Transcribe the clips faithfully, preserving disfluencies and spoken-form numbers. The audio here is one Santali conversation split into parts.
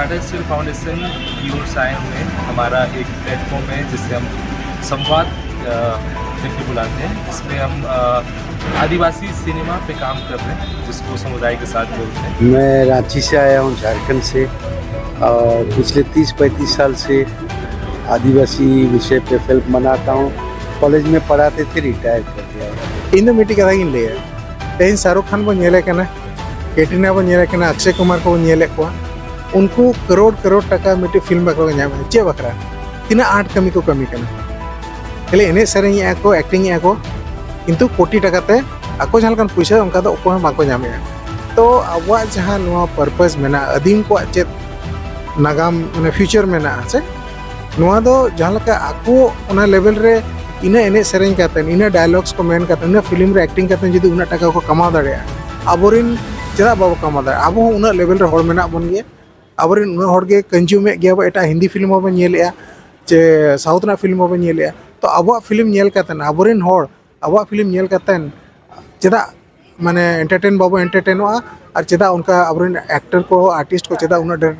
टाटा स्टील फाउंडेशन की ओर से आए हुए हैं। हमारा एक प्लेटफॉर्म है जिसे हम संवाद अ, करके बुलाते हैं, जिसमें हम अ, आदिवासी सिनेमा पे काम कर रहे हैं, जिसको समुदाय के साथ जोड़ते हैं। मैं रांची से आया हूँ, झारखंड से, और पिछले तीस पैंतीस साल से आदिवासी विषय पे फिल्म बनाता हूँ। कॉलेज में पढ़ाते थे, रिटायर कर दिया। ᱤᱧ ᱫᱚ ᱢᱤᱫᱴᱤᱡ ᱠᱟᱛᱷᱟ ᱜᱤᱧ ᱞᱟᱹᱭᱟ᱾ ᱛᱮᱦᱮᱧ ᱥᱟᱦᱨᱩᱠ ᱠᱷᱟᱱ ᱵᱚᱱ ᱧᱮᱞᱮ ᱠᱟᱱᱟ, ᱠᱮᱴᱨᱤᱱᱟ ᱵᱚᱱ ᱧᱮᱞᱮ ᱠᱟᱱᱟ, ᱚᱠᱥᱚᱭ ᱠᱩᱢᱟᱨ ᱠᱚᱵᱚᱱ ᱧᱮᱞᱮᱫ ᱠᱚᱣᱟ᱾ ᱩᱱᱠᱩ ᱠᱟᱨᱳᱲ ᱠᱟᱨᱳᱲ ᱴᱟᱠᱟ ᱢᱤᱫᱴᱤᱡ ᱯᱷᱤᱞᱢ ᱵᱟᱠᱷᱨᱟ ᱠᱚ ᱧᱟᱢᱮᱫᱼᱟ᱾ ᱪᱮᱫ ᱵᱟᱠᱷᱨᱟ? ᱛᱤᱱᱟᱹᱜ ᱟᱸᱴ ᱠᱟᱹᱢᱤ ᱠᱚ ᱠᱟᱹᱢᱤ ᱠᱟᱱᱟ᱾ ᱠᱷᱟᱹᱞᱤ ᱮᱱᱮᱡ ᱥᱮᱨᱮᱧᱮᱫᱼᱟ ᱠᱚ, ᱮᱠᱴᱤᱝᱮᱫᱼᱟ ᱠᱚ, ᱠᱤᱱᱛᱩ ᱠᱳᱴᱤ ᱴᱟᱠᱟ ᱛᱮ ᱟᱠᱚ ᱡᱟᱦᱟᱸ ᱞᱮᱠᱟᱱ ᱯᱩᱭᱥᱟᱹ, ᱚᱱᱠᱟ ᱫᱚ ᱚᱠᱚᱭ ᱦᱚᱸ ᱵᱟᱠᱚ ᱧᱟᱢᱮᱫᱼᱟ᱾ ᱛᱚ ᱟᱵᱚᱣᱟᱜ ᱡᱟᱦᱟᱸ ᱱᱚᱣᱟ ᱯᱟᱨᱯᱟᱥ ᱢᱮᱱᱟᱜᱼᱟ, ᱟᱹᱫᱤᱢ ᱠᱚᱣᱟᱜ ᱪᱮᱫ ᱱᱟᱜᱟᱢ, ᱢᱟᱱᱮ ᱯᱷᱤᱭᱩᱪᱟᱨ ᱢᱮᱱᱟᱜᱼᱟ ᱥᱮ, ᱱᱚᱣᱟ ᱫᱚ ᱡᱟᱦᱟᱸ ᱞᱮᱠᱟ ᱟᱠᱚ ᱚᱱᱟ ᱞᱮᱵᱮᱞ ᱨᱮ ᱤᱱᱟᱹ ᱮᱱᱮᱡ ᱥᱮᱨᱮᱧ ᱠᱟᱛᱮ, ᱤᱱᱟᱹ ᱰᱟᱭᱞᱚᱜᱽᱥ ᱠᱚ ᱢᱮᱱ ᱠᱟᱛᱮ, ᱤᱱᱟᱹ ᱯᱷᱤᱞᱢ ᱨᱮ ᱮᱠᱴᱤᱝ ᱠᱟᱛᱮ ᱡᱩᱫᱤ ᱩᱱᱟᱹᱜ ᱴᱟᱠᱟ ᱠᱚ ᱠᱟᱢᱟᱣ ᱫᱟᱲᱮᱭᱟᱜᱼᱟ, ᱟᱵᱚᱨᱮᱱ ᱪᱮᱫᱟᱜ ᱵᱟᱵᱚ ᱠᱟᱢᱟᱣ ᱫᱟᱲᱮᱭᱟᱜᱼᱟ? ᱟᱵᱚ ᱦᱚᱸ ᱩᱱᱟᱹᱜ ᱞᱮᱵᱮᱞ ᱨᱮ ᱦᱚᱲ ᱢᱮᱱᱟᱜ ᱵᱚᱱ ᱜᱮᱭᱟ, ᱟᱵᱚᱨᱮᱱ ᱩᱱᱟᱹᱜ ᱦᱚᱲ ᱜᱮ ᱠᱚᱱᱡᱩᱢᱮᱫ ᱜᱮᱭᱟ ᱵᱚ, ᱮᱴᱟᱜ ᱦᱤᱱᱫᱤ ᱯᱷᱤᱞᱢ ᱦᱚᱸᱵᱚᱱ ᱧᱮᱞᱮᱫᱼᱟ, ᱪᱮ ᱥᱟᱣᱩᱛᱷ ᱨᱮᱱᱟᱜ ᱯᱷᱤᱞᱢ ᱦᱚᱸᱵᱚᱱ ᱧᱮᱞᱮᱫᱼᱟ᱾ ᱛᱚ ᱟᱵᱚᱣᱟᱜ ᱯᱷᱤᱞᱢ ᱧᱮᱞ ᱠᱟᱛᱮ, ᱟᱵᱚᱨᱮᱱ ᱦᱚᱲ ᱟᱵᱚᱣᱟᱜ ᱯᱷᱤᱞᱢ ᱧᱮᱞ ᱠᱟᱛᱮ ᱪᱮᱫᱟᱜ ᱢᱟᱱᱮ ᱮᱱᱴᱟᱨᱴᱮᱱ ᱵᱟᱵᱚ ᱮᱱᱴᱟᱨᱴᱮᱱᱚᱜᱼᱟ? ᱟᱨ ᱪᱮᱫᱟᱜ ᱚᱱᱠᱟ ᱟᱵᱚᱨᱮᱱ ᱮᱠᱴᱚᱨ ᱠᱚ, ᱟᱨᱴᱤᱥᱴ ᱠᱚ ᱪᱮᱫᱟᱜ ᱩᱱᱟᱹᱜ ᱰᱷᱮᱨ?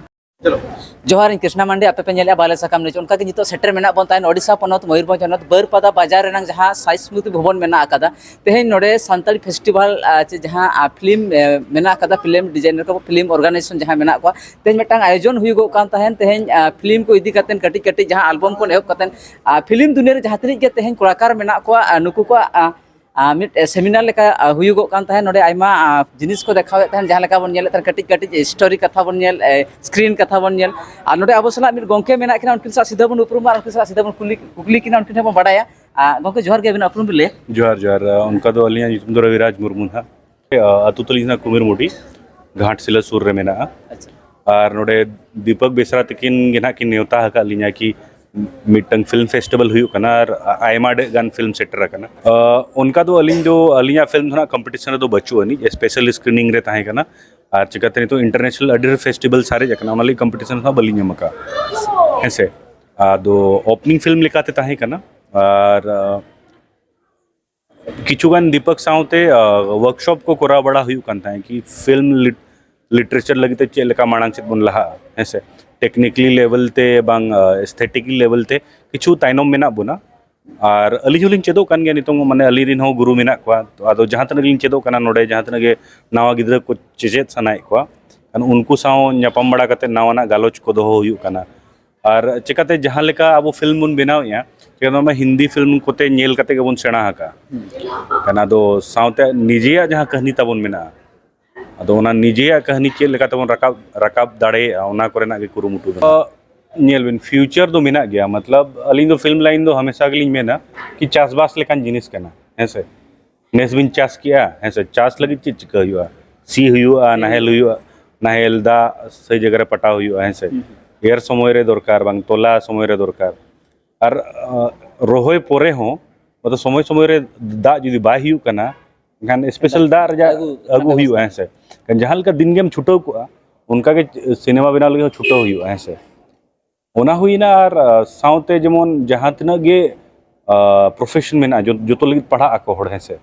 ᱡᱚᱦᱟᱨ, ᱤᱧ ᱠᱨᱤᱥᱱᱟ ᱢᱟᱱᱰᱤ, ᱟᱯᱮ ᱯᱮ ᱧᱮᱞᱮᱫᱼᱟ ᱵᱟᱞᱮ ᱥᱟᱠᱟᱢ ᱱᱤᱭᱩᱡᱽ᱾ ᱚᱱᱠᱟᱜᱮ ᱱᱤᱛᱚᱜ ᱥᱮᱴᱮᱨ ᱢᱮᱱᱟᱜ ᱵᱚᱱ ᱛᱟᱦᱮᱱ ᱳᱰᱤᱥᱟ ᱯᱚᱱᱚᱛ ᱢᱚᱭᱩᱨᱵᱷᱚᱸᱡᱽ ᱦᱚᱱᱚᱛ ᱵᱟᱹᱨᱯᱟᱫᱟ ᱵᱟᱡᱟᱨ ᱨᱮᱱᱟᱜ ᱡᱟᱦᱟᱸ ᱥᱟᱭᱤᱥᱢᱨᱩᱛᱤ ᱵᱷᱚᱵᱚᱱ ᱢᱮᱱᱟᱜ ᱟᱠᱟᱫᱟ, ᱛᱮᱦᱮᱧ ᱱᱚᱰᱮ ᱥᱟᱱᱛᱟᱲᱤ ᱯᱷᱮᱥᱴᱤᱵᱷᱟᱞ, ᱟᱨ, ᱪᱮ ᱡᱟᱦᱟᱸ, ᱟᱨ, ᱯᱷᱤᱞᱢ, ᱮ, ᱢᱮᱱᱟᱜ ᱟᱠᱟᱫᱟ, ᱯᱷᱤᱞᱢ ᱰᱤᱡᱟᱭᱱᱟᱨ ᱠᱚ, ᱯᱷᱤᱞᱢ ᱚᱨᱜᱟᱱᱟᱭᱡᱮᱥᱚᱱ ᱡᱟᱦᱟᱸ ᱢᱮᱱᱟᱜ ᱠᱚᱣᱟ, ᱛᱮᱦᱮᱧ ᱢᱤᱫᱴᱟᱝ ᱟᱭᱳᱡᱚᱱ ᱦᱩᱭᱩᱜᱚᱜ ᱠᱟᱱ ᱛᱟᱦᱮᱱ᱾ ᱛᱮᱦᱮᱧ, ᱟᱨ, ᱯᱷᱤᱞᱢ ᱠᱚ ᱤᱫᱤ ᱠᱟᱛᱮ ᱠᱟᱹᱴᱤᱡ ᱠᱟᱹᱴᱤᱡ ᱡᱟᱦᱟᱸ ᱟᱞᱵᱚᱢ ᱠᱷᱚᱱ ᱮᱦᱚᱵ ᱠᱟᱛᱮ, ᱟᱨ, ᱯᱷᱤᱞᱢ ᱫᱩᱱᱤᱭᱟᱹ ᱨᱮ ᱡᱟᱦᱟᱸ ᱛᱤᱱᱟᱹᱜ ᱜᱮ ᱛᱮᱦᱮᱧ ᱠᱚᱞᱟᱠᱟᱨ ᱢᱮᱱᱟᱜ ᱠᱚᱣᱟ, ᱟᱨ, ᱱᱩᱠᱩ ᱠᱚᱣᱟᱜ, ᱟᱨ, ᱟᱨ, ᱢᱤᱫ ᱥᱮᱢᱤᱱᱟᱨ ᱞᱮᱠᱟ, ᱟᱨ, ᱦᱩᱭᱩᱜᱚᱜ ᱠᱟᱱ ᱛᱟᱦᱮᱸᱫ᱾ ᱱᱚᱰᱮ ᱟᱭᱢᱟ, ᱟᱨ, ᱡᱤᱱᱤᱥ ᱠᱚ ᱫᱮᱠᱷᱟᱣᱮᱫ ᱛᱟᱦᱮᱸᱫ, ᱡᱟᱦᱟᱸ ᱞᱮᱠᱟ ᱵᱚᱱ ᱧᱮᱞᱮᱫ ᱛᱟᱦᱮᱸᱫ, ᱠᱟᱹᱴᱤᱡ ᱠᱟᱹᱴᱤᱡ ᱥᱴᱳᱨᱤ ᱠᱟᱛᱷᱟ ᱵᱚᱱ ᱧᱮᱞ, ᱮ, ᱥᱠᱨᱤᱱ ᱠᱟᱛᱷᱟ ᱵᱚᱱ ᱧᱮᱞ᱾ ᱟᱨ ᱱᱚᱰᱮ ᱟᱵᱚ ᱥᱟᱞᱟᱜ ᱢᱤᱫ ᱜᱚᱢᱠᱮ ᱢᱮᱱᱟᱜ ᱠᱤᱱᱟ, ᱩᱱᱠᱤᱱ ᱥᱟᱞᱟᱜ ᱥᱤᱫᱷᱟᱹ ᱵᱚᱱ ᱩᱯᱨᱩᱢᱟ ᱟᱨ ᱩᱱᱠᱤᱱ ᱥᱟᱞᱟᱜ ᱥᱤᱫᱷᱟᱹ ᱵᱚᱱ ᱠᱩᱞᱤ, ᱠᱩᱠᱞᱤ ᱠᱤᱱᱟ, ᱩᱱᱠᱤᱱ ᱴᱷᱮᱱ ᱵᱚᱱ ᱵᱟᱲᱟᱭᱟ᱾ ᱟᱨ, ᱜᱚᱢᱠᱮ, ᱡᱚᱦᱟᱨ ᱜᱮ, ᱟᱹᱵᱤᱱᱟᱜ ᱩᱯᱨᱩᱢ ᱵᱤᱱ ᱞᱟᱹᱭᱟ? ᱡᱚᱦᱟᱨ, ᱡᱚᱦᱟᱨ᱾ ᱟᱨ, ᱚᱱᱠᱟ ᱫᱚ ᱟᱹᱞᱤᱧᱟᱜ ᱧᱩᱛᱩᱢ ᱫᱚ ᱨᱚᱵᱤᱨᱟᱡᱽ ᱢᱩᱨᱢᱩ ᱱᱟᱦᱟᱜ᱾ ᱟᱨ, ᱟᱹᱛᱩ ᱛᱟᱹᱞᱤᱧ ᱱᱟᱦᱟᱜ ᱠᱩᱢᱤᱨᱢᱩᱰᱤ, ᱜᱷᱟᱴᱥᱤᱞᱟᱹ ᱥᱩᱨ ᱨᱮ ᱢᱮᱱᱟᱜᱼᱟ᱾ ᱟᱪᱪᱷᱟ᱾ ᱟᱨ ᱱᱚᱰᱮ ᱫᱤᱯᱚᱠ ᱵᱮᱥᱨᱟ ᱛᱟᱹᱠᱤᱱ ᱜᱮ ᱱᱟᱦᱟᱜ ᱠᱤᱱ ᱱᱮᱣᱛᱟ ᱟᱠᱟᱫ ᱞᱤᱧᱟ ᱠᱤ ᱢᱤᱫᱴᱟᱝ ᱯᱷᱤᱞᱢ ᱯᱷᱮᱥᱴᱤᱵᱷᱟᱞ ᱦᱩᱭᱩᱜ ᱠᱟᱱᱟ ᱟᱨ ᱟ-, ᱟᱭᱢᱟ ᱰᱷᱮᱨ ᱜᱟᱱ ᱯᱷᱤᱞᱢ ᱥᱮᱴᱮᱨ ᱟᱠᱟᱱᱟ᱾ ᱟᱸ, ᱚᱱᱠᱟ ᱫᱚ ᱟᱹᱞᱤᱧ ᱫᱚ, ᱟᱹᱞᱤᱧᱟᱜ ᱯᱷᱤᱞᱢ ᱫᱚ ᱱᱟᱦᱟᱜ ᱠᱚᱢᱯᱤᱴᱤᱥᱚᱱ ᱨᱮᱫᱚ ᱵᱟᱹᱪᱩᱜ ᱟᱹᱱᱤᱡ, ᱥᱯᱮᱥᱟᱞ ᱥᱠᱨᱤᱱᱤᱝ ᱨᱮ ᱛᱟᱦᱮᱸ ᱠᱟᱱᱟ᱾ ᱟᱨ ᱪᱤᱠᱟᱹᱛᱮ ᱱᱤᱛᱚᱜ ᱤᱱᱴᱟᱨᱱᱮᱥᱱᱟᱞ ᱟᱹᱰᱤ ᱰᱷᱮᱨ ᱯᱷᱮᱥᱴᱤᱵᱷᱟᱞ ᱥᱟᱨᱮᱡ ᱟᱠᱟᱱᱟ, ᱚᱱᱟ ᱞᱟᱹᱜᱤᱫ ᱠᱚᱢᱯᱤᱴᱤᱥᱚᱱ ᱦᱚᱸ ᱵᱟᱹᱞᱤᱧ ᱮᱢ ᱟᱠᱟᱫᱼᱟ᱾ ᱦᱮᱸ ᱥᱮ? ᱟᱫᱚ ᱳᱯᱮᱱᱤᱝ ᱯᱷᱤᱞᱢ ᱞᱮᱠᱟᱛᱮ ᱛᱟᱦᱮᱸ ᱠᱟᱱᱟ᱾ ᱟᱨ, ᱟᱸ, ᱠᱤᱪᱷᱩ ᱜᱟᱱ ᱫᱤᱯᱚᱠ ᱥᱟᱶᱛᱮ, ᱟᱸ, ᱣᱟᱨᱠᱥᱚᱯ ᱠᱚ ᱠᱚᱨᱟᱣ ᱵᱟᱲᱟ ᱦᱩᱭᱩᱜ ᱠᱟᱱ ᱛᱟᱦᱮᱸᱫ ᱠᱤ ᱯᱷᱤᱞᱢ ᱞᱤ-, ᱞᱤᱴᱟᱨᱮᱪᱟᱨ ᱞᱟᱹᱜᱤᱫ ᱛᱮ ᱪᱮᱫ ᱞᱮᱠᱟ ᱢᱟᱲᱟᱝ ᱥᱮᱫ ᱵᱚᱱ ᱞᱟᱦᱟᱜᱼᱟ, ᱦᱮᱸ ᱥᱮ? ᱴᱮᱠᱱᱤᱠᱟᱞᱤ ᱞᱮᱵᱮᱞ ᱛᱮ ᱵᱟᱝ, ᱮᱥᱛᱷᱮᱴᱤᱠᱟᱞᱤ ᱞᱮᱵᱮᱞ ᱛᱮ ᱠᱤᱪᱷᱩ ᱛᱟᱭᱱᱚᱢ ᱢᱮᱱᱟᱜ ᱵᱚᱱᱟ᱾ ᱟᱨ ᱟᱹᱞᱤᱧ ᱦᱚᱸᱞᱤᱧ ᱪᱮᱫᱚᱜ ᱠᱟᱱ ᱜᱮᱭᱟ ᱱᱤᱛᱚᱝ, ᱢᱟᱱᱮ ᱟᱹᱞᱤᱧ ᱨᱮᱱ ᱦᱚᱸ ᱜᱩᱨᱩ ᱢᱮᱱᱟᱜ ᱠᱚᱣᱟ᱾ ᱛᱚ ᱟᱫᱚ ᱡᱟᱦᱟᱸ ᱛᱤᱱᱟᱹᱜ ᱞᱤᱧ ᱪᱮᱫᱚᱜ ᱠᱟᱱᱟ ᱱᱚᱰᱮ, ᱡᱟᱦᱟᱸ ᱛᱤᱱᱟᱹᱜ ᱜᱮ ᱱᱟᱣᱟ ᱜᱤᱫᱽᱨᱟᱹ ᱠᱚ ᱪᱮᱪᱮᱫ ᱥᱟᱱᱟᱭᱮᱫ ᱠᱚᱣᱟ, ᱠᱷᱟᱱ ᱩᱱᱠᱩ ᱥᱟᱶ ᱧᱟᱯᱟᱢ ᱵᱟᱲᱟ ᱠᱟᱛᱮ ᱱᱟᱣᱟᱱᱟᱜ ᱜᱟᱞᱚᱪ ᱠᱚ ᱫᱚᱦᱚ ᱦᱩᱭᱩᱜ ᱠᱟᱱᱟ᱾ ᱟᱨ ᱪᱮᱠᱟᱛᱮ ᱡᱟᱦᱟᱸ ᱞᱮᱠᱟ ᱟᱵᱚ ᱯᱷᱤᱞᱢ ᱵᱚᱱ ᱵᱮᱱᱟᱣᱮᱫᱼᱟ, ᱪᱮᱠᱟᱛᱮ ᱚᱱᱟ ᱢᱟ ᱦᱤᱱᱫᱤ ᱯᱷᱤᱞᱢ ᱠᱚᱛᱮ ᱧᱮᱞ ᱠᱟᱛᱮ ᱜᱮᱵᱚᱱ ᱥᱮᱬᱟ ᱟᱠᱟᱫᱼᱟ᱾ ᱠᱟᱱᱟ ᱫᱚ ᱥᱟᱶᱛᱮ ᱱᱤᱡᱮᱭᱟᱜ ᱡᱟᱦᱟᱸ ᱠᱟᱹᱦᱱᱤ ᱛᱟᱵᱚᱱ ᱢᱮᱱᱟᱜᱼᱟ, ᱟᱫᱚ ᱚᱱᱟ ᱱᱤᱡᱮᱭᱟᱜ ᱠᱟᱹᱦᱱᱤ ᱪᱮᱫ ᱞᱮᱠᱟ ᱛᱮᱵᱚᱱ ᱨᱟᱠᱟᱵ, ᱨᱟᱠᱟᱵ ᱫᱟᱲᱮᱭᱟᱜᱼᱟ, ᱚᱱᱟ ᱠᱚᱨᱮᱱᱟᱜ ᱜᱮ ᱠᱩᱨᱩᱢᱩᱴᱩ ᱫᱚ᱾ ᱧᱮᱞ ᱵᱤᱱ, ᱯᱷᱤᱭᱩᱪᱟᱨ ᱫᱚ ᱢᱮᱱᱟᱜ ᱜᱮᱭᱟ᱾ ᱢᱚᱛᱞᱚᱵ, ᱟᱹᱞᱤᱧ ᱫᱚ ᱯᱷᱤᱞᱢ ᱞᱟᱭᱤᱱ ᱫᱚ ᱦᱟᱢᱮᱥᱟ ᱜᱮᱞᱤᱧ ᱢᱮᱱᱟ ᱠᱤ ᱪᱟᱥᱵᱟᱥ ᱞᱮᱠᱟᱱ ᱡᱤᱱᱤᱥ ᱠᱟᱱᱟ, ᱦᱮᱸ ᱥᱮ? ᱱᱮᱥ ᱵᱤᱱ ᱪᱟᱥ ᱠᱮᱜᱼᱟ, ᱦᱮᱸ ᱥᱮ? ᱪᱟᱥ ᱞᱟᱹᱜᱤᱫ ᱪᱮᱫ ᱪᱤᱠᱟᱹ ᱦᱩᱭᱩᱜᱼᱟ? ᱥᱤ ᱦᱩᱭᱩᱜᱼᱟ, ᱱᱟᱦᱮᱞ ᱦᱩᱭᱩᱜᱼᱟ, ᱱᱟᱦᱮᱞ ᱫᱟᱜ ᱥᱟᱹᱦᱤ ᱡᱟᱭᱜᱟ ᱨᱮ ᱯᱟᱴᱟᱣ ᱦᱩᱭᱩᱜᱼᱟ, ᱦᱮᱸ ᱥᱮ? ᱮᱨ ᱥᱚᱢᱚᱭ ᱨᱮ ᱫᱚᱨᱠᱟᱨ, ᱵᱟᱝ ᱛᱚᱞᱟ ᱥᱚᱢᱚᱭ ᱨᱮ ᱫᱚᱨᱠᱟᱨ᱾ ᱟᱨ, ᱟᱸ, ᱨᱚᱦᱚᱭ ᱯᱚᱨᱮ ᱦᱚᱸ, ᱢᱚᱛᱞᱚᱵ, ᱥᱚᱢᱚᱭ ᱥᱚᱢᱚᱭ ᱨᱮ ᱫᱟᱜ ᱡᱩᱫᱤ ᱵᱟᱭ ᱦᱩᱭᱩᱜ ᱠᱟᱱᱟ, ᱮᱱᱠᱷᱟᱱ ᱥᱯᱮᱥᱟᱞ ᱫᱟᱜ ᱨᱮᱭᱟᱜ ᱟᱹᱜᱩ, ᱟᱹᱜᱩ ᱟᱹᱜᱩ ᱦᱩᱭᱩᱜᱼᱟ, ᱦᱮᱸ ᱥᱮ? ᱡᱟᱦᱟᱸ ᱞᱮᱠᱟ ᱫᱤᱱ ᱜᱮᱢ ᱪᱷᱩᱴᱟᱹᱣ ᱠᱚᱜᱼᱟ, ᱚᱱᱠᱟ ᱜᱮ ᱥᱤᱱᱮᱢᱟ ᱵᱮᱱᱟᱣ ᱞᱟᱹᱜᱤᱫ ᱦᱚᱸ ᱪᱷᱩᱴᱟᱹᱣ ᱦᱩᱭᱩᱜᱼᱟ, ᱦᱮᱸ ᱥᱮ? ᱚᱱᱟ ᱦᱩᱭᱱᱟ᱾ ᱟᱨ, ᱟᱸ, ᱥᱟᱶᱛᱮ ᱡᱮᱢᱚᱱ ᱡᱟᱦᱟᱸ ᱛᱤᱱᱟᱹᱜ ᱜᱮ, ᱟᱸ, ᱯᱨᱚᱯᱷᱮᱥᱚᱱ ᱢᱮᱱᱟᱜᱼᱟ, ᱡᱚ-, ᱡᱚᱛᱚ ᱞᱟᱹᱜᱤᱫ ᱯᱟᱲᱦᱟᱜ ᱟᱠᱚ ᱦᱚᱲ, ᱦᱮᱸ ᱥᱮ?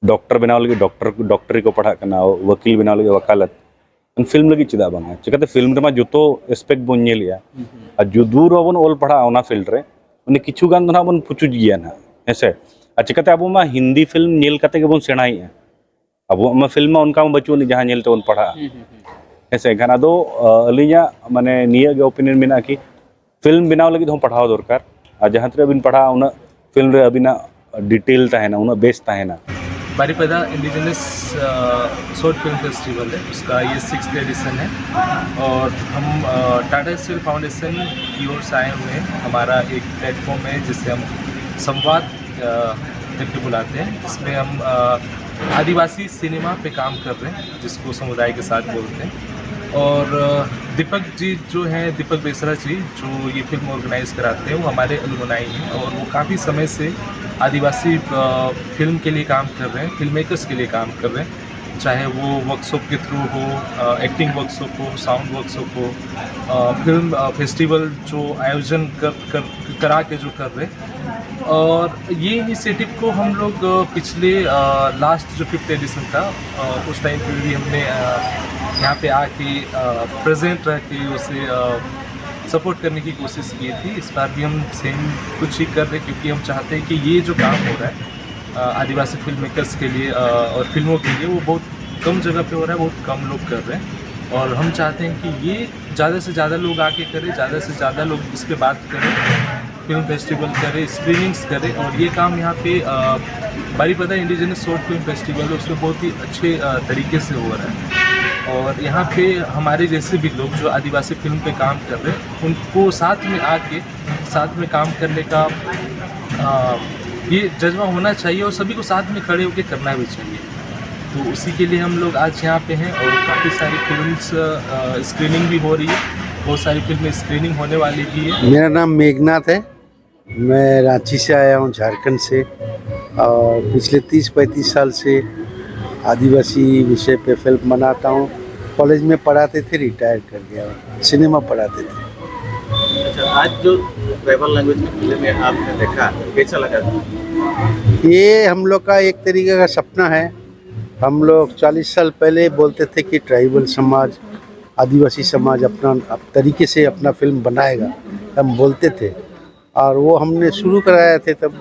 ᱰᱚᱠᱴᱚᱨ ᱵᱮᱱᱟᱣ ᱞᱟᱹᱜᱤᱫ ᱰᱚᱠᱴᱚᱨ, ᱰᱚᱠᱴᱚᱨᱤ ᱠᱚ ᱯᱟᱲᱦᱟᱜ ᱠᱟᱱᱟ, ᱣᱟᱹᱠᱤᱞ ᱵᱮᱱᱟᱣ ᱞᱟᱹᱜᱤᱫ ᱣᱟᱠᱟᱞᱟᱛ᱾ ᱯᱷᱤᱞᱢ ᱞᱟᱹᱜᱤᱫ ᱪᱮᱫᱟᱜ ᱵᱟᱝᱟ? ᱪᱤᱠᱟᱹᱛᱮ ᱯᱷᱤᱞᱢ ᱨᱮᱢᱟ ᱡᱚᱛᱚ ᱮᱥᱯᱮᱠᱴ ᱵᱚᱱ ᱧᱮᱞᱮᱜᱼᱟ᱾ ᱟᱨ ᱡᱩᱫᱤ ᱵᱟᱵᱚᱱ ᱚᱞ ᱯᱟᱲᱦᱟᱜᱼᱟ ᱚᱱᱟ ᱯᱷᱤᱞᱰ ᱨᱮ, ᱢᱟᱱᱮ ᱠᱤᱪᱷᱩ ᱜᱟᱱ ᱫᱚ ᱱᱟᱦᱟᱜ ᱵᱚᱱ ᱯᱩᱪᱩᱡ ᱜᱮᱭᱟ ᱱᱟᱦᱟᱜ, ᱦᱮᱸ ᱥᱮ? ᱟᱨ ᱪᱤᱠᱟᱹᱛᱮ ᱟᱵᱚ ᱢᱟ ᱦᱤᱱᱫᱤ ᱯᱷᱤᱞᱢ ᱧᱮᱞ ᱠᱟᱛᱮ ᱜᱮᱵᱚᱱ ᱥᱮᱬᱟᱭᱮᱜᱼᱟ᱾ ᱟᱵᱚᱣᱟᱜ ᱢᱟ ᱯᱷᱤᱞᱢ ᱢᱟ ᱚᱱᱠᱟ ᱢᱟ ᱵᱟᱹᱪᱩᱜ ᱟᱹᱱᱤᱡ ᱡᱟᱦᱟᱸ ᱧᱮᱞ ᱛᱮᱵᱚᱱ ᱯᱟᱲᱦᱟᱜᱼᱟ᱾ ᱦᱮᱸ ᱥᱮ? ᱮᱱᱠᱷᱟᱱ ᱟᱫᱚ, ᱟᱹᱞᱤᱧᱟᱜ ᱢᱟᱱᱮ ᱱᱤᱭᱟᱹ ᱜᱮ ᱚᱯᱤᱱᱤᱭᱚᱱ ᱢᱮᱱᱟᱜᱼᱟ ᱠᱤ ᱯᱷᱤᱞᱢ ᱵᱮᱱᱟᱣ ᱞᱟᱹᱜᱤᱫ ᱦᱚᱸ ᱯᱟᱲᱦᱟᱣ ᱫᱚᱨᱠᱟᱨ, ᱟᱨ ᱡᱟᱦᱟᱸ ᱛᱤᱱᱟᱹᱜ ᱵᱤᱱ ᱯᱟᱲᱦᱟᱜᱼᱟ ᱩᱱᱟᱹᱜ ᱯᱷᱤᱞᱢ ᱨᱮ ᱟᱹᱵᱤᱱᱟᱜ ᱰᱤᱴᱮᱞ ᱛᱟᱦᱮᱱᱟ, ᱩᱱᱟᱹᱜ ᱵᱮᱥ ᱛᱟᱦᱮᱱᱟ᱾ Baripada indigenous short film festival है, उसका ये सिक्स्थ एडिशन है। और हम टाटा स्टील फाउंडेशन की ओर से आए हुए हैं। हमारा एक प्लेटफॉर्म है जिसे हम संवाद करके बुलाते हैं, जिसमें हम आदिवासी सिनेमा पे काम कर रहे हैं, जिसको समुदाय के साथ बोलते हैं। और दीपक जी जो हैं, दीपक बेसरा जी, जो ये फिल्म ऑर्गेनाइज कराते हैं, वो हमारे अलुमनाई हैं और वो काफ़ी समय से आदिवासी फिल्म के लिए काम कर रहे हैं, फिल्म मेकर्स के लिए काम कर रहे हैं, चाहे वो वर्कशॉप के थ्रू हो, एक्टिंग वर्कशॉप हो, साउंड वर्कशॉप हो, फिल्म फेस्टिवल जो आयोजन कर, कर करा के जो कर रहे हैं। और ये इनिशिएटिव को हम लोग पिछले लास्ट जो फिफ्थ एडिशन था, उस टाइम पे भी हमने यहाँ पे आके प्रेजेंट रह के उसे सपोर्ट करने की कोशिश की थी। इस बार भी हम सेम कुछ ही कर रहे, क्योंकि हम चाहते हैं कि ये जो काम हो रहा है अ, आदिवासी फिल्म मेकर्स के लिए अ, और फिल्मों के लिए, वो बहुत कम जगह पे हो रहा है, बहुत कम लोग कर रहे हैं। और हम चाहते हैं कि ये ज़्यादा से ज़्यादा लोग आके करें, ज़्यादा से ज़्यादा लोग इस पे बात करें, फिल्म फेस्टिवल करें, स्क्रीनिंग्स करें। और ये काम यहाँ पे अ, Baripada indigenous short film festival है, उसमें बहुत ही अच्छे अ, तरीके से हो रहा है। और यहाँ पे हमारे जैसे भी लोग जो आदिवासी फिल्म पे काम कर रहे हैं, उनको साथ में आके, साथ में काम करने का अ, ये जज्बा होना चाहिए और सभी को साथ में खड़े होकर करना भी चाहिए। तो उसी के लिए हम लोग आज यहाँ पे हैं और काफ़ी सारी फिल्म्स स्क्रीनिंग भी हो रही है, बहुत सारी फिल्में स्क्रीनिंग होने वाली भी है। मेरा नाम मेघनाथ है। मैं रांची से आया हूँ, झारखंड से, और पिछले तीस पैंतीस साल से आदिवासी विषय पे फिल्म बनाता हूँ। कॉलेज में पढ़ाते थे, रिटायर कर गया, सिनेमा पढ़ाते थे। अच्छा, आज जो ट्राइबल लैंग्वेज की फिल्म है आपने देखा, कैसा लगा? ये हम लोग का एक तरीके का सपना है। हम लोग चालीस साल पहले बोलते थे कि ट्राइबल समाज, आदिवासी समाज अपना अप- तरीके से अपना फिल्म बनाएगा, हम बोलते थे। और वो हमने शुरू कराया थे तब।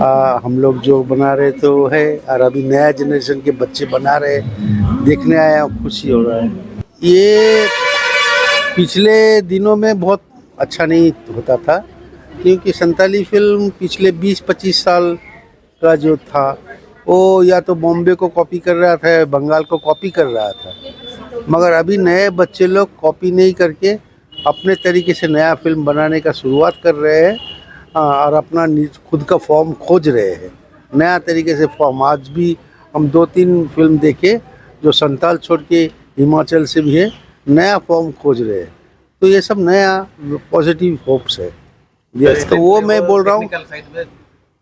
आ, हम लोग जो बना रहे थे वो है, और अभी नया जनरेशन के बच्चे बना रहे हैं, देखने आया हूँ, खुशी हो रहा है। ये पिछले दिनों में बहुत अच्छा नहीं होता था, क्योंकि संताली फिल्म पिछले बीस पच्चीस साल का जो था, वो या तो बॉम्बे को कॉपी कर रहा था या बंगाल को कॉपी कर रहा था। मगर अभी नए बच्चे लोग कॉपी नहीं करके अपने तरीके से नया फिल्म बनाने का शुरुआत कर रहे हैं। हाँ, और अपना निज खुद का फॉर्म खोज रहे हैं, नया तरीके से फॉर्म। आज भी हम दो तीन फिल्म देखे जो संताल छोड़ के हिमाचल से भी है, नया फॉर्म खोज रहे हैं। तो ये सब नया पॉजिटिव होप्स है। ये तो वो मैं बोल रहा हूँ। टेक्निकल साइड में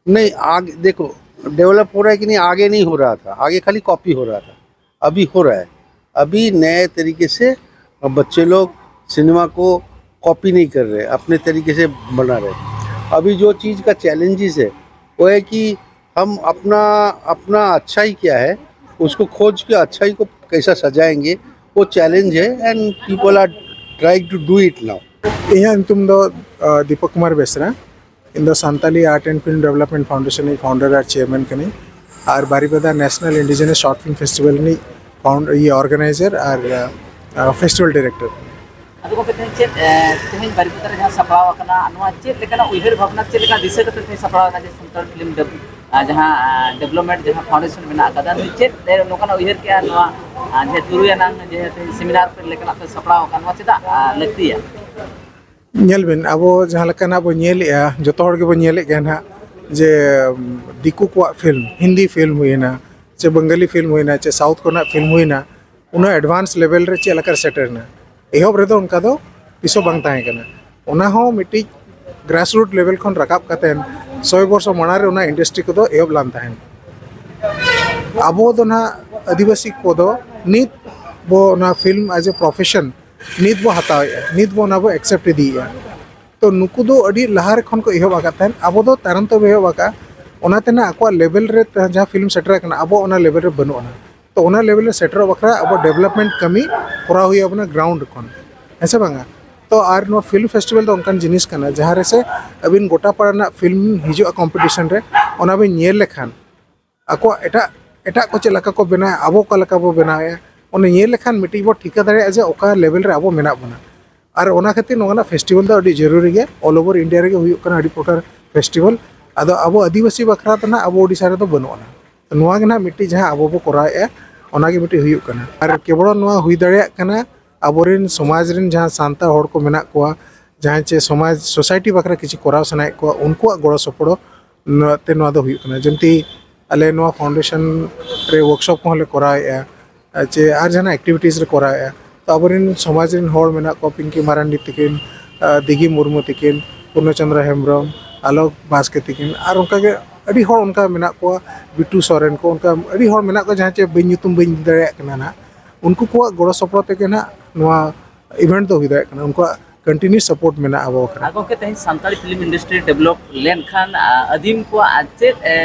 नहीं, आगे देखो, डेवलप हो रहा है कि नहीं, आगे नहीं हो रहा था, आगे खाली कॉपी हो रहा था, अभी हो रहा है। अभी नए तरीके से बच्चे लोग सिनेमा को कॉपी नहीं कर रहे, अपने तरीके से बना रहे। अभी जो चीज़ का चैलेंजेस है वो है कि हम अपना अपना अच्छाई क्या है, उसको खोज के अच्छाई को कैसा सजाएंगे, वो चैलेंज है, and people are trying to do it now. ᱤᱧᱟᱹᱜ ᱧᱩᱛᱩᱢ ᱫᱚ ᱫᱤᱯᱚᱠ ᱠᱩᱢᱟᱨ ᱵᱮᱥᱨᱟ᱾ ᱤᱧ ᱫᱚ Santali art and film development foundation ᱨᱤᱱᱤᱡ ᱯᱷᱟᱣᱩᱱᱰᱟᱨ ᱟᱨ ᱪᱮᱭᱟᱨᱢᱮᱱ ᱠᱟᱹᱱᱟᱹᱧ, ᱟᱨ Baripada national indigenous short film festival ᱨᱤᱱᱤᱡ ᱯᱷᱟᱣᱩᱱᱰ ᱤᱭᱟᱹ ᱚᱨᱜᱟᱱᱟᱭᱡᱟᱨ ᱟᱨ ᱯᱷᱮᱥᱴᱤᱵᱷᱟᱞ ᱰᱤᱨᱮᱠᱴᱚᱨ᱾ ᱟᱫᱚ ᱜᱚᱢᱠᱮ, ᱛᱮᱦᱮᱧ ᱪᱮᱫ ᱛᱮᱦᱮᱧ ᱵᱟᱨᱤᱯᱟᱫᱟ ᱨᱮ ᱡᱟᱦᱟᱸ ᱥᱟᱯᱲᱟᱣ ᱟᱠᱟᱱᱟ, ᱱᱚᱣᱟ ᱪᱮᱫ ᱞᱮᱠᱟᱱᱟᱜ ᱩᱭᱦᱟᱹᱨ ᱵᱷᱟᱵᱽᱱᱟ, ᱪᱮᱫ ᱞᱮᱠᱟ ᱫᱤᱥᱟᱹ ᱠᱟᱛᱮ ᱛᱮᱦᱮᱧ ᱥᱟᱯᱲᱟᱣ ᱮᱱᱟ ᱡᱮ ᱥᱟᱱᱛᱟᱲ ᱯᱷᱤᱞᱢ ᱰᱮᱵᱷ- ᱡᱟᱦᱟᱸ ᱰᱮᱵᱷᱞᱚᱯᱢᱮᱱᱴ ᱡᱟᱦᱟᱸ ᱯᱷᱟᱣᱩᱱᱰᱮᱥᱚᱱ ᱢᱮᱱᱟᱜ ᱟᱠᱟᱫᱟ, ᱪᱮᱫ ᱱᱚᱝᱠᱟᱱᱟᱜ ᱩᱭᱦᱟᱹᱨ ᱠᱮᱜᱼᱟ ᱱᱚᱣᱟ ᱡᱮ ᱛᱩᱨᱩᱭ ᱟᱱᱟᱝ ᱡᱮ ᱛᱮᱦᱮᱧ ᱥᱮᱢᱤᱱᱟᱨ ᱞᱮᱠᱟᱱᱟᱜ ᱯᱮ ᱥᱟᱯᱲᱟᱣ ᱟᱠᱟᱫ, ᱱᱚᱣᱟ ᱪᱮᱫᱟᱜ ᱞᱟᱹᱠᱛᱤᱭᱟ? ᱧᱮᱞ ᱵᱤᱱ, ᱟᱵᱚ ᱡᱟᱦᱟᱸ ᱞᱮᱠᱟᱱᱟᱜ ᱵᱚᱱ ᱧᱮᱞᱮᱜᱼᱟ, ᱡᱚᱛᱚ ᱦᱚᱲ ᱜᱮᱵᱚᱱ ᱧᱮᱞᱮᱫ ᱜᱮᱭᱟ ᱱᱟᱦᱟᱜ, ᱡᱮ ᱫᱤᱠᱩ ᱠᱚᱣᱟᱜ ᱯᱷᱤᱞᱢ, ᱦᱤᱱᱫᱤ ᱯᱷᱤᱞᱢ ᱦᱩᱭᱮᱱᱟ, ᱪᱮ ᱵᱟᱝᱜᱟᱞᱤ ᱯᱷᱤᱞᱢ ᱦᱩᱭᱮᱱᱟ, ᱪᱮ ᱥᱟᱣᱩᱛᱷ ᱠᱚᱨᱮᱱᱟᱜ ᱯᱷᱤᱞᱢ ᱦᱩᱭᱮᱱᱟ, ᱩᱱᱟᱹᱜ ᱮᱰᱵᱷᱟᱱᱥ ᱞᱮᱵᱮᱞ ᱨᱮ ᱪᱮᱫ ᱞᱮᱠᱟ ᱨᱮ ᱥᱮᱴᱮᱨ ᱮᱱᱟ? ᱮᱦᱚᱵ ᱨᱮᱫᱚ ᱚᱱᱠᱟ ᱫᱚ ᱛᱤᱥ ᱦᱚᱸ ᱵᱟᱝ ᱛᱟᱦᱮᱸ ᱠᱟᱱᱟ᱾ ᱚᱱᱟ ᱦᱚᱸ ᱢᱤᱫᱴᱤᱡ ᱜᱨᱟᱥ ᱨᱩᱴ ᱞᱮᱵᱮᱞ ᱠᱷᱚᱱ ᱨᱟᱠᱟᱵ ᱠᱟᱛᱮ ᱥᱚᱭ ᱵᱚᱨᱥᱚ ᱢᱟᱲᱟᱝ ᱨᱮ ᱚᱱᱟ ᱤᱱᱰᱟᱥᱴᱨᱤ ᱠᱚᱫᱚ ᱮᱦᱚᱵ ᱞᱮᱱ ᱛᱟᱦᱮᱸᱫ᱾ ᱟᱵᱚ ᱫᱚ ᱱᱟᱦᱟᱜ ᱟᱹᱫᱤᱵᱟᱹᱥᱤ ᱠᱚᱫᱚ ᱱᱤᱛ ᱵᱚ ᱚᱱᱟ ᱯᱷᱤᱞᱢ ᱮᱡ ᱮ ᱯᱨᱚᱯᱷᱮᱥᱚᱱ ᱱᱤᱛ ᱵᱚ ᱦᱟᱛᱟᱣᱮᱫᱼᱟ, ᱱᱤᱛ ᱵᱚ ᱚᱱᱟ ᱵᱚ ᱮᱠᱥᱮᱯᱴ ᱤᱫᱤᱭᱮᱫᱼᱟ᱾ ᱛᱚ ᱱᱩᱠᱩ ᱫᱚ ᱟᱹᱰᱤ ᱞᱟᱦᱟ ᱨᱮ ᱠᱷᱚᱱ ᱠᱚ ᱮᱦᱚᱵ ᱟᱠᱟᱫ ᱛᱟᱦᱮᱸᱫ, ᱟᱵᱚ ᱫᱚ ᱛᱟᱭᱱᱚᱢ ᱛᱮᱵᱚ ᱮᱦᱚᱵ ᱟᱠᱟᱫᱼᱟ᱾ ᱚᱱᱟᱛᱮ ᱱᱟᱜ ᱟᱠᱚᱣᱟᱜ ᱞᱮᱵᱮᱞ ᱨᱮ ᱡᱟᱦᱟᱸ ᱯᱷᱤᱞᱢ ᱥᱮᱴᱮᱨ ᱟᱠᱟᱱᱟ, ᱟᱵᱚ ᱚᱱᱟ ᱞᱮᱵᱮᱞ ᱨᱮ ᱵᱟᱹᱱᱩᱜ ᱟᱱᱟ᱾ ᱛᱚ ᱚᱱᱟ ᱞᱮᱵᱮᱞ ᱨᱮ ᱥᱮᱴᱮᱨᱚᱜ ᱵᱟᱠᱷᱨᱟ ᱟᱵᱚ ᱰᱮᱵᱷᱞᱚᱯᱢᱮᱱᱴ ᱠᱟᱹᱢᱤ ᱠᱚᱨᱟᱣ ᱦᱩᱭ ᱟᱵᱚᱱᱟ ᱜᱨᱟᱣᱩᱱᱰ ᱠᱷᱚᱱ, ᱦᱮᱸ ᱥᱮ ᱵᱟᱝᱟ? ᱛᱚ ᱟᱨ ᱱᱚᱣᱟ ᱯᱷᱤᱞᱢ ᱯᱷᱮᱥᱴᱤᱵᱷᱟᱞ ᱫᱚ ᱚᱱᱠᱟᱱ ᱡᱤᱱᱤᱥ ᱠᱟᱱᱟ, ᱡᱟᱦᱟᱸ ᱨᱮᱥᱮ ᱟᱹᱵᱤᱱ ᱜᱚᱴᱟ ᱯᱟᱲᱟ ᱨᱮᱱᱟᱜ ᱯᱷᱤᱞᱢ ᱦᱤᱡᱩᱜᱼᱟ ᱠᱚᱢᱯᱤᱴᱤᱥᱚᱱ ᱨᱮ, ᱚᱱᱟ ᱵᱤᱱ ᱧᱮᱞ ᱞᱮᱠᱷᱟᱱ ᱟᱠᱚᱣᱟᱜ ᱮᱴᱟᱜ, ᱮᱴᱟᱜ ᱠᱚ ᱪᱮᱫ ᱞᱮᱠᱟ ᱠᱚ ᱵᱮᱱᱟᱣᱮᱫᱼᱟ, ᱟᱵᱚ ᱚᱠᱟ ᱞᱮᱠᱟ ᱵᱚ ᱵᱮᱱᱟᱣᱮᱫᱼᱟ, ᱚᱱᱟ ᱧᱮᱞ ᱞᱮᱠᱷᱟᱱ ᱢᱤᱫᱴᱤᱡ ᱵᱚ ᱴᱷᱤᱠᱟᱹ ᱫᱟᱲᱮᱭᱟᱜᱼᱟ ᱡᱮ ᱚᱠᱟ ᱞᱮᱵᱮᱞ ᱨᱮ ᱟᱵᱚ ᱢᱮᱱᱟᱜ ᱵᱚᱱᱟ᱾ ᱟᱨ ᱚᱱᱟ ᱠᱷᱟᱹᱛᱤᱨ ᱱᱚᱣᱟ ᱨᱮᱱᱟᱜ ᱯᱷᱮᱥᱴᱤᱵᱷᱟᱞ ᱫᱚ ᱟᱹᱰᱤ ᱡᱟᱹᱨᱩᱨᱤ ᱜᱮᱭᱟ᱾ ᱚᱞ ᱳᱵᱷᱟᱨ ᱤᱱᱰᱤᱭᱟ ᱨᱮᱜᱮ ᱦᱩᱭᱩᱜ ᱠᱟᱱᱟ ᱟᱹᱰᱤ ᱯᱨᱚᱠᱟᱨ ᱯᱷᱮᱥᱴᱤᱵᱷᱟᱞ᱾ ᱟᱫᱚ ᱟᱵᱚ ᱟᱹᱫᱤᱵᱟᱹᱥᱤ ᱵᱟᱠᱷᱨᱟ ᱫᱚ ᱱᱟᱦᱟᱜ ᱟᱵᱚ ᱳᱰᱤᱥᱟ ᱨᱮᱫᱚ ᱵᱟᱹᱱᱩᱜ ᱟᱱᱟ᱾ ᱱᱚᱣᱟ ᱜᱮ ᱱᱟᱦᱟᱜ ᱢᱤᱫᱴᱤᱡ ᱡᱟᱦᱟᱸ ᱟᱵᱚ ᱵᱚ ᱠᱚᱨᱟᱣᱮᱫᱼᱟ, ᱚᱱᱟ ᱜᱮ ᱢᱤᱫᱴᱤᱡ ᱦᱩᱭᱩᱜ ᱠᱟᱱᱟ᱾ ᱟᱨ ᱠᱮᱵᱚᱞ ᱱᱚᱣᱟ ᱦᱩᱭ ᱫᱟᱲᱮᱭᱟᱜ ᱠᱟᱱᱟ ᱟᱵᱚᱨᱮᱱ ᱥᱚᱢᱟᱡᱽ ᱨᱮᱱ ᱡᱟᱦᱟᱸ ᱥᱟᱱᱛᱟᱲ ᱦᱚᱲ ᱠᱚ ᱢᱮᱱᱟᱜ ᱠᱚᱣᱟ, ᱡᱟᱦᱟᱸᱭ ᱪᱮ ᱥᱚᱢᱟᱡᱽ ᱥᱳᱥᱟᱭᱴᱤ ᱵᱟᱠᱷᱨᱟ ᱠᱤᱪᱷᱩ ᱠᱚᱨᱟᱣ ᱥᱟᱱᱟᱭᱮᱫ ᱠᱚᱣᱟ, ᱩᱱᱠᱩᱣᱟᱜ ᱜᱚᱲᱚ ᱥᱚᱯᱚᱦᱚᱫ ᱛᱮ ᱱᱚᱣᱟ ᱫᱚ ᱦᱩᱭᱩᱜ ᱠᱟᱱᱟ᱾ ᱡᱮᱢᱛᱤ ᱟᱞᱮ ᱱᱚᱣᱟ ᱯᱷᱟᱣᱩᱱᱰᱮᱥᱚᱱ ᱨᱮ ᱣᱟᱨᱠᱥᱚᱯ ᱠᱚᱦᱚᱸ ᱞᱮ ᱠᱚᱨᱟᱣᱮᱫᱼᱟ, ᱪᱮ ᱟᱨ ᱡᱟᱦᱟᱱᱟᱜ ᱮᱠᱴᱤᱵᱷᱤᱴᱤᱡᱽ ᱞᱮ ᱠᱚᱨᱟᱣᱮᱫᱼᱟ᱾ ᱛᱚ ᱟᱵᱚᱨᱮᱱ ᱥᱚᱢᱟᱡᱽ ᱨᱮᱱ ᱦᱚᱲ ᱢᱮᱱᱟᱜ ᱠᱚᱣᱟ, ᱯᱤᱝᱠᱤ ᱢᱟᱨᱟᱱᱰᱤ ᱛᱟᱹᱠᱤᱱ, ᱫᱤᱜᱷᱤ ᱢᱩᱨᱢᱩ ᱛᱟᱹᱠᱤᱱ, ᱯᱩᱨᱱᱚᱪᱚᱱᱫᱨᱚ ᱦᱮᱢᱵᱨᱚᱢ, ᱟᱞᱳᱠ ᱵᱟᱥᱠᱮ ᱛᱟᱹᱠᱤᱱ, ᱟᱨ ᱚᱱᱠᱟᱜᱮ ᱟᱹᱰᱤ ᱦᱚᱲ ᱚᱱᱠᱟ ᱢᱮᱱᱟᱜ ᱠᱚᱣᱟ, ᱵᱤᱴᱩ ᱥᱚᱨᱮᱱ ᱠᱚ, ᱚᱱᱠᱟ ᱟᱹᱰᱤ ᱦᱚᱲ ᱢᱮᱱᱟᱜ ᱠᱚᱣᱟ ᱡᱟᱦᱟᱸ ᱪᱮ ᱵᱟᱹᱧ ᱧᱩᱛᱩᱢ ᱵᱟᱹᱧ ᱤᱫᱤ ᱫᱟᱲᱮᱭᱟᱜ ᱠᱟᱱᱟ ᱱᱟᱦᱟᱜ᱾ ᱩᱱᱠᱩ ᱠᱚᱣᱟᱜ ᱜᱚᱲᱚ ᱥᱚᱯᱚᱦᱚᱫ ᱛᱮᱜᱮ ᱱᱟᱦᱟᱜ ᱱᱚᱣᱟ ᱤᱵᱷᱮᱱᱴ ᱫᱚ ᱦᱩᱭ ᱫᱟᱲᱮᱭᱟᱜ ᱠᱟᱱᱟ, ᱩᱱᱠᱩᱣᱟᱜ ᱠᱚᱱᱴᱤᱱᱤᱭᱩ ᱥᱟᱯᱳᱨᱴ ᱢᱮᱱᱟᱜᱼᱟ ᱟᱵᱚ ᱵᱟᱠᱷᱨᱟ᱾ ᱟᱨ ᱜᱚᱢᱠᱮ, ᱛᱮᱦᱮᱧ ᱥᱟᱱᱛᱟᱲᱤ ᱯᱷᱤᱞᱢ ᱤᱱᱰᱟᱥᱴᱨᱤ ᱰᱮᱵᱷᱞᱚᱯ ᱞᱮᱱᱠᱷᱟᱱ ᱟᱹᱫᱤᱢ ᱠᱚᱣᱟᱜ ᱟᱨ ᱪᱮᱫ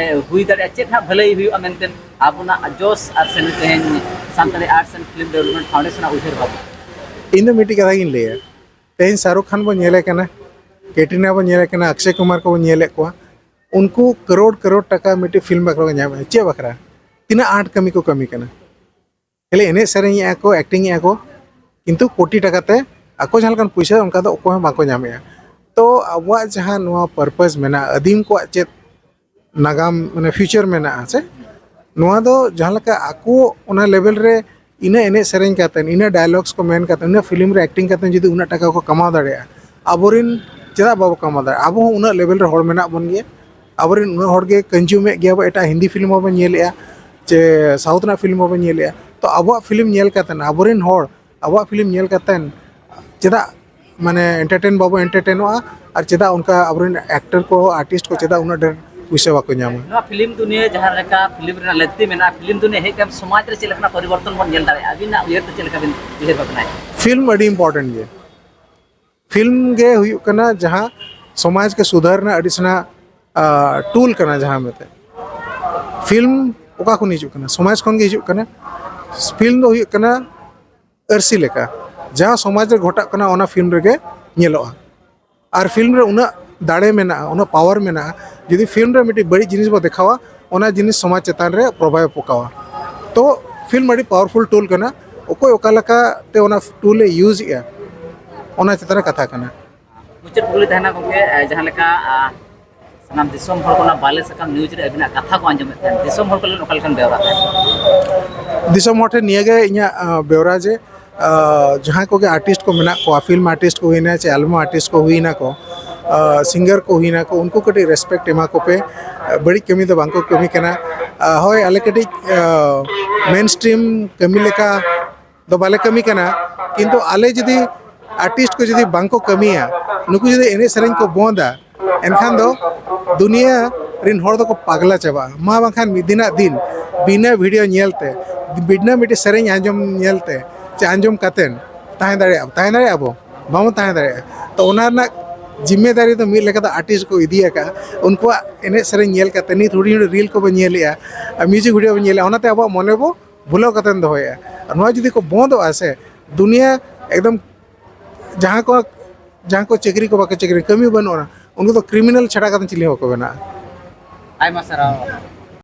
ᱦᱩᱭ ᱫᱟᱲᱮᱭᱟᱜᱼᱟ, ᱪᱮᱫ ᱦᱟᱸᱜ ᱵᱷᱟᱹᱞᱟᱹᱭ ᱦᱩᱭᱩᱜᱼᱟ ᱢᱮᱱᱛᱮ ᱟᱵᱚᱱᱟᱜ ᱡᱚᱥ ᱟᱨ ᱥᱮ ᱛᱮᱦᱮᱧ Santali Arts and Film Development Foundation ᱟᱜ ᱩᱭᱦᱟᱹᱨ ᱵᱷᱟᱵᱽᱱᱟ? ᱤᱧ ᱫᱚ ᱢᱤᱫᱴᱤᱡ ᱠᱟᱛᱷᱟ ᱜᱤᱧ ᱞᱟᱹᱭᱟ, ᱛᱮᱦᱮᱧ ᱥᱟᱦᱨᱩᱠᱷ ᱠᱷᱟᱱ ᱵᱚᱱ ᱧᱮᱞᱮ ᱠᱟᱱᱟ, ᱠᱮᱴᱨᱤᱱᱟ ᱵᱚᱱ ᱧᱮᱞᱮ ᱠᱟᱱᱟ, ᱚᱠᱥᱚᱭ ᱠᱩᱢᱟᱨ ᱠᱚᱵᱚᱱ ᱧᱮᱞᱮᱫ ᱠᱚᱣᱟ, ᱩᱱᱠᱩ ᱠᱨᱳᱲ ᱠᱨᱳᱲ ᱴᱟᱠᱟ ᱢᱤᱫᱴᱤᱡ ᱯᱷᱤᱞᱢ ᱵᱟᱠᱷᱨᱟ ᱠᱚ ᱧᱟᱢᱮᱫᱼᱟ᱾ ᱪᱮᱫ ᱵᱟᱠᱷᱨᱟ? ᱛᱤᱱᱟᱹᱜ ᱟᱸᱴ ᱠᱟᱹᱢᱤ ᱠᱚ ᱠᱟᱹᱢᱤ ᱠᱟᱱᱟ, ᱠᱷᱟᱹᱞᱤ ᱮᱱᱮᱡ ᱥᱮᱨᱮᱧᱮᱫᱼᱟ ᱠᱚ, ᱮᱠᱴᱤᱝ ᱮᱫᱼᱟ ᱠᱚ, ᱠᱤᱱᱛᱩ ᱠᱳᱴᱤ ᱴᱟᱠᱟ ᱛᱮ ᱟᱠᱚ ᱡᱟᱦᱟᱸ ᱞᱮᱠᱟᱱ ᱯᱩᱭᱥᱟᱹ ᱚᱱᱠᱟ ᱫᱚ ᱚᱠᱚᱭ ᱦᱚᱸ ᱵᱟᱠᱚ ᱧᱟᱢᱮᱫᱼᱟ᱾ ᱛᱚ ᱟᱵᱚᱣᱟᱜ ᱡᱟᱦᱟᱸ ᱱᱚᱣᱟ ᱯᱟᱨᱯᱟᱥ ᱢᱮᱱᱟᱜᱼᱟ, ᱟᱹᱫᱤᱢ ᱠᱚᱣᱟᱜ ᱪᱮᱫ ᱱᱟᱜᱟᱢ, ᱢᱟᱱᱮ ᱯᱷᱤᱭᱩᱪᱟᱨ ᱢᱮᱱᱟᱜᱼᱟ ᱥᱮ, ᱱᱚᱣᱟ ᱫᱚ ᱡᱟᱦᱟᱸ ᱞᱮᱠᱟ ᱟᱠᱚ ᱚᱱᱟ ᱞᱮᱵᱮᱞ ᱨᱮ ᱤᱱᱟᱹ ᱮᱱᱮᱡ ᱥᱮᱨᱮᱧ ᱠᱟᱛᱮ, ᱤᱱᱟᱹ ᱰᱟᱭᱞᱚᱜᱽᱥ ᱠᱚ ᱢᱮᱱ ᱠᱟᱛᱮ, ᱤᱱᱟᱹ ᱯᱷᱤᱞᱢ ᱨᱮ ᱮᱠᱴᱤᱝ ᱠᱟᱛᱮ ᱡᱩᱫᱤ ᱩᱱᱟᱹᱜ ᱴᱟᱠᱟ ᱠᱚ ᱠᱟᱢᱟᱣ ᱫᱟᱲᱮᱭᱟᱜᱼᱟ, ᱟᱵᱚᱨᱮᱱ ᱪᱮᱫᱟᱜ ᱵᱟᱵᱚ ᱠᱟᱢᱟᱣ ᱫᱟᱲᱮᱭᱟᱜᱼᱟ? ᱟᱵᱚ ᱦᱚᱸ ᱩᱱᱟᱹᱜ ᱞᱮᱵᱮᱞ ᱨᱮ ᱦᱚᱲ ᱢᱮᱱᱟᱜ ᱵᱚᱱ ᱜᱮᱭᱟ, ᱟᱵᱚᱨᱮᱱ ᱩᱱᱟᱹᱜ ᱦᱚᱲ ᱜᱮ ᱠᱚᱱᱡᱩᱢᱮᱫ ᱜᱮᱭᱟ ᱵᱚ, ᱮᱴᱟᱜ ᱦᱤᱱᱫᱤ ᱯᱷᱤᱞᱢ ᱦᱚᱸᱵᱚᱱ ᱧᱮᱞᱮᱫᱼᱟ, ᱪᱮ ᱥᱟᱣᱩᱛᱷ ᱨᱮᱱᱟᱜ ᱯᱷᱤᱞᱢ ᱦᱚᱸᱵᱚᱱ ᱧᱮᱞᱮᱫᱼᱟ᱾ ᱛᱚ ᱟᱵᱚᱣᱟᱜ ᱯᱷᱤᱞᱢ ᱧᱮᱞ ᱠᱟᱛᱮ, ᱟᱵᱚᱨᱮᱱ ᱦᱚᱲ ᱟᱵᱚᱣᱟᱜ ᱯᱷᱤᱞᱢ ᱧᱮᱞ ᱠᱟᱛᱮ ᱪᱮᱫᱟᱜ ᱢᱟᱱᱮ ᱮᱱᱴᱟᱨᱴᱮᱱ ᱵᱟᱵᱚ ᱮᱱᱴᱟᱨᱴᱮᱱᱚᱜᱼᱟ? ᱟᱨ ᱪᱮᱫᱟᱜ ᱚᱱᱠᱟ ᱟᱵᱚᱨᱮᱱ ᱮᱠᱴᱚᱨ ᱠᱚ, ᱟᱨᱴᱤᱥᱴ ᱠᱚ ᱪᱮᱫᱟᱜ ᱩᱱᱟᱹᱜ ᱰᱷᱮᱨ ᱯᱩᱭᱥᱟᱹ ᱵᱟᱠᱚ ᱧᱟᱢᱟ? ᱱᱚᱣᱟ ᱯᱷᱤᱞᱢ ᱫᱩᱱᱤᱭᱟᱹ ᱡᱟᱦᱟᱸ ᱞᱮᱠᱟ ᱯᱷᱤᱞᱢ ᱨᱮᱱᱟᱜ ᱞᱟᱹᱠᱛᱤ ᱢᱮᱱᱟᱜᱼᱟ, ᱯᱷᱤᱞᱢ ᱫᱩᱱᱤᱭᱟᱹ ᱦᱮᱡ ᱠᱟᱛᱮ ᱥᱚᱢᱟᱡᱽ ᱨᱮ ᱪᱮᱫ ᱞᱮᱠᱟᱱᱟᱜ ᱯᱚᱨᱤᱵᱚᱨᱛᱚᱱ ᱵᱚᱱ ᱧᱮᱞ ᱫᱟᱲᱮᱭᱟᱜᱼᱟ, ᱟᱹᱵᱤᱱᱟᱜ ᱩᱭᱦᱟᱹᱨ ᱛᱮ ᱪᱮᱫ ᱞᱮᱠᱟ ᱵᱤᱱ ᱩᱭᱦᱟᱹᱨ ᱵᱷᱟᱵᱽᱱᱟᱭᱟ? ᱯᱷᱤᱞᱢ ᱟᱹᱰᱤ ᱤᱢᱯᱚᱨᱴᱮᱱᱴ ᱜᱮᱭᱟ᱾ ᱯᱷᱤᱞᱢ ᱜᱮ ᱦᱩᱭᱩᱜ ᱠᱟᱱᱟ ᱡᱟᱦᱟᱸ ᱥᱚᱢᱟᱡᱽ ᱠᱚ ᱥᱩᱫᱷᱟᱹᱨ ᱨᱮᱱᱟᱜ ᱟᱹᱰᱤ ᱥᱮᱬᱟ ᱴᱩᱞ ᱠᱟᱱᱟ᱾ ᱡᱟᱦᱟᱸ ᱢᱮᱱᱛᱮ ᱯᱷᱤᱞᱢ ᱚᱠᱟ ᱠᱷᱚᱱ ᱦᱤᱡᱩᱜ ᱠᱟᱱᱟ? ᱥᱚᱢᱟᱡᱽ ᱠᱷᱚᱱ ᱜᱮ ᱦᱤᱡᱩᱜ ᱠᱟᱱᱟ᱾ ᱯᱷᱤᱞᱢ ᱫᱚ ᱦᱩᱭᱩᱜ ᱠᱟᱱᱟ ᱟᱹᱨᱥᱤ ᱞᱮᱠᱟ, ᱡᱟᱦᱟᱸ ᱥᱚᱢᱟᱡᱽ ᱨᱮ ᱜᱷᱚᱴᱟᱜ ᱠᱟᱱᱟ ᱚᱱᱟ ᱯᱷᱤᱞᱢ ᱨᱮᱜᱮ ᱧᱮᱞᱚᱜᱼᱟ᱾ ᱟᱨ ᱯᱷᱤᱞᱢ ᱨᱮ ᱩᱱᱟᱹᱜ ᱫᱟᱲᱮ ᱢᱮᱱᱟᱜᱼᱟ, ᱩᱱᱟᱹᱜ ᱯᱟᱣᱟᱨ ᱢᱮᱱᱟᱜᱼᱟ, ᱡᱩᱫᱤ ᱯᱷᱤᱞᱢ ᱨᱮ ᱢᱤᱫᱴᱤᱡ ᱵᱟᱹᱲᱤᱡ ᱡᱤᱱᱤᱥ ᱵᱚ ᱫᱮᱠᱷᱟᱣᱟ, ᱚᱱᱟ ᱡᱤᱱᱤᱥ ᱥᱚᱢᱟᱡᱽ ᱪᱮᱛᱟᱱ ᱨᱮ ᱯᱨᱚᱵᱷᱟᱵᱮ ᱯᱚᱠᱟᱣᱟ᱾ ᱛᱚ ᱯᱷᱤᱞᱢ ᱟᱹᱰᱤ ᱯᱟᱣᱟᱨᱯᱷᱩᱞ ᱴᱩᱞ ᱠᱟᱱᱟ, ᱚᱠᱚᱭ ᱚᱠᱟ ᱞᱮᱠᱟᱛᱮ ᱚᱱᱟ ᱴᱩᱞᱮ ᱤᱭᱩᱡᱽ ᱮᱫᱼᱟ, ᱚᱱᱟ ᱪᱮᱛᱟᱱ ᱨᱮ ᱠᱟᱛᱷᱟ ᱠᱟᱱᱟ᱾ ᱢᱩᱪᱟᱹᱫ ᱠᱩᱠᱞᱤ ᱛᱟᱦᱮᱱᱟ ᱜᱚᱢᱠᱮ, ᱮ, ᱡᱟᱦᱟᱸ ᱞᱮᱠᱟ, ᱟ, ᱥᱟᱱᱟᱢ ᱫᱤᱥᱚᱢ ᱦᱚᱲ ᱠᱚ ᱚᱱᱟ ᱵᱟᱞᱮ ᱥᱟᱠᱟᱢ ᱱᱤᱭᱩᱡᱽ ᱨᱮ ᱟᱹᱵᱤᱱᱟᱜ ᱠᱟᱛᱷᱟ ᱠᱚ ᱟᱸᱡᱚᱢᱮᱫ ᱛᱟᱦᱮᱸᱫ, ᱫᱤᱥᱚᱢ ᱦᱚᱲ ᱠᱚ ᱞᱟᱹᱜᱤᱫ ᱚᱠᱟ ᱞᱮᱠᱟᱱ ᱵᱮᱣᱨᱟ ᱛᱟᱦᱮᱸ? ᱫᱤᱥᱚᱢ ᱦᱚᱲ ᱴᱷᱮᱱ ᱱᱤᱭᱟᱹᱜᱮ ᱤᱧᱟᱹᱜ, ᱟ, ᱵᱮᱣᱨᱟ ᱡᱮ, ᱟ, ᱡᱟᱦᱟᱸᱭ ᱠᱚᱜᱮ ᱟᱨᱴᱤᱥᱴ ᱠᱚ ᱢᱮᱱᱟᱜ ᱠᱚᱣᱟ, ᱯᱷᱤᱞᱢ ᱟᱨᱴᱤᱥᱴ ᱠᱚ ᱦᱩᱭᱱᱟ ᱪᱮ ᱮᱞᱵᱟᱢ ᱟᱨᱴᱤᱥᱴ ᱠᱚ ᱦᱩᱭᱱᱟ ᱠᱚ, ᱟ, ᱥᱤᱝᱜᱟᱨ ᱠᱚ ᱦᱩᱭᱱᱟ ᱠᱚ, ᱩᱱᱠᱩ ᱠᱟᱹᱴᱤᱡ ᱨᱮᱥᱯᱮᱠᱴ ᱮᱢᱟ ᱠᱚᱯᱮ᱾ ᱟ, ᱵᱟᱹᱲᱤᱡ ᱠᱟᱹᱢᱤ ᱫᱚ ᱵᱟᱝᱠᱚ ᱠᱟᱹᱢᱤ ᱠᱟᱱᱟ᱾ ᱟ, ᱦᱳᱭ, ᱟᱞᱮ ᱠᱟᱹᱴᱤᱡ, ᱟ, ᱢᱮᱱ ᱥᱴᱨᱤᱢ ᱠᱟᱹᱢᱤ ᱞᱮᱠᱟ ᱫᱚ ᱵᱟᱞᱮ ᱠᱟᱹᱢᱤ ᱠᱟᱱᱟ, ᱠᱤᱱᱛᱩ ᱟᱞᱮ ᱡᱩᱫᱤ ᱟᱨᱴᱤᱥᱴ ᱠᱚ ᱡᱩᱫᱤ ᱵᱟᱝᱠᱚ ᱠᱟᱹᱢᱤᱭᱟ, ᱱᱩᱠᱩ ᱡᱩᱫᱤ ᱮᱱᱮᱡ ᱥᱮᱨᱮᱧ ᱠᱚ ᱵᱚᱱᱫᱟ, ᱮᱱᱠᱷᱟᱱ ᱫᱚ ᱫᱩᱱᱤᱭᱟᱹ ᱨᱮᱱ ᱦᱚᱲ ᱫᱚᱠᱚ ᱯᱟᱜᱽᱞᱟ ᱪᱟᱵᱟᱜᱼᱟ᱾ ᱢᱟ ᱵᱟᱝᱠᱷᱟᱱ ᱢᱤᱫ ᱫᱤᱱᱟᱜ ᱫᱤᱱ ᱵᱤᱱᱟᱹ ᱵᱷᱤᱰᱤᱭᱳ ᱧᱮᱞᱛᱮ, ᱵᱤᱱᱟᱹ ᱢᱤᱫᱴᱤᱡ ᱥᱮᱨᱮᱧ ᱟᱸᱡᱚᱢ ᱧᱮᱞᱛᱮ ᱪᱮ ᱟᱸᱡᱚᱢ ᱠᱟᱛᱮᱱ ᱛᱟᱦᱮᱸ ᱫᱟᱲᱮᱭᱟᱜᱼᱟ, ᱛᱟᱦᱮᱸ ᱫᱟᱲᱮᱭᱟᱜᱼᱟ ᱵᱚ? ᱵᱟᱵᱚᱱ ᱛᱟᱦᱮᱸ ᱫᱟᱲᱮᱭᱟᱜᱼᱟ᱾ ᱛᱚ ᱚᱱᱟ ᱨᱮᱱᱟᱜ ᱡᱤᱢᱢᱮᱫᱟᱨᱤ ᱫᱚ ᱢᱤᱫ ᱞᱮᱠᱟ ᱫᱚ ᱟᱨᱴᱤᱥᱴ ᱠᱚ ᱤᱫᱤ ᱟᱠᱟᱫᱼᱟ᱾ ᱩᱱᱠᱩᱣᱟᱜ ᱮᱱᱮᱡ ᱥᱮᱨᱮᱧ ᱧᱮᱞ ᱠᱟᱛᱮ, ᱱᱤᱛ ᱦᱩᱰᱤᱧ ᱦᱩᱰᱤᱧ ᱨᱤᱞ ᱠᱚᱵᱚᱱ ᱧᱮᱞᱮᱫᱼᱟ ᱟᱨ ᱢᱤᱭᱩᱡᱤᱠ ᱵᱷᱤᱰᱤᱭᱳ ᱵᱚᱱ ᱧᱮᱞᱮᱫᱼᱟ, ᱚᱱᱟᱛᱮ ᱟᱵᱚᱣᱟᱜ ᱢᱚᱱᱮ ᱵᱚ ᱵᱷᱩᱞᱟᱹᱣ ᱠᱟᱛᱮᱢ ᱫᱚᱦᱚᱭᱮᱫᱼᱟ᱾ ᱟᱨ ᱱᱚᱣᱟ ᱡᱩᱫᱤ ᱠᱚ ᱵᱚᱱᱫᱚᱜᱼᱟ ᱥᱮ, ᱫᱩᱱᱤᱭᱟᱹ ᱮᱠᱫᱚᱢ ᱡᱟᱦᱟᱸ ᱠᱚ, ᱡᱟᱦᱟᱸ ᱠᱚ ᱪᱟᱹᱠᱨᱤ ᱠᱚ ᱵᱟᱠᱚ ᱪᱟᱹᱠᱨᱤ, ᱠᱟᱹᱢᱤ ᱵᱟᱹᱱᱩᱜᱼᱟ, ᱩᱱᱠᱩ ᱫᱚ ᱠᱨᱤᱢᱤᱱᱟᱞ ᱪᱷᱟᱰᱟ ᱠᱟᱛᱮ ᱪᱤᱞᱤ ᱦᱚᱸ ᱵᱟᱠᱚ ᱵᱮᱱᱟᱜᱼᱟ᱾ ᱟᱭᱢᱟ ᱥᱟᱨᱦᱟᱣ᱾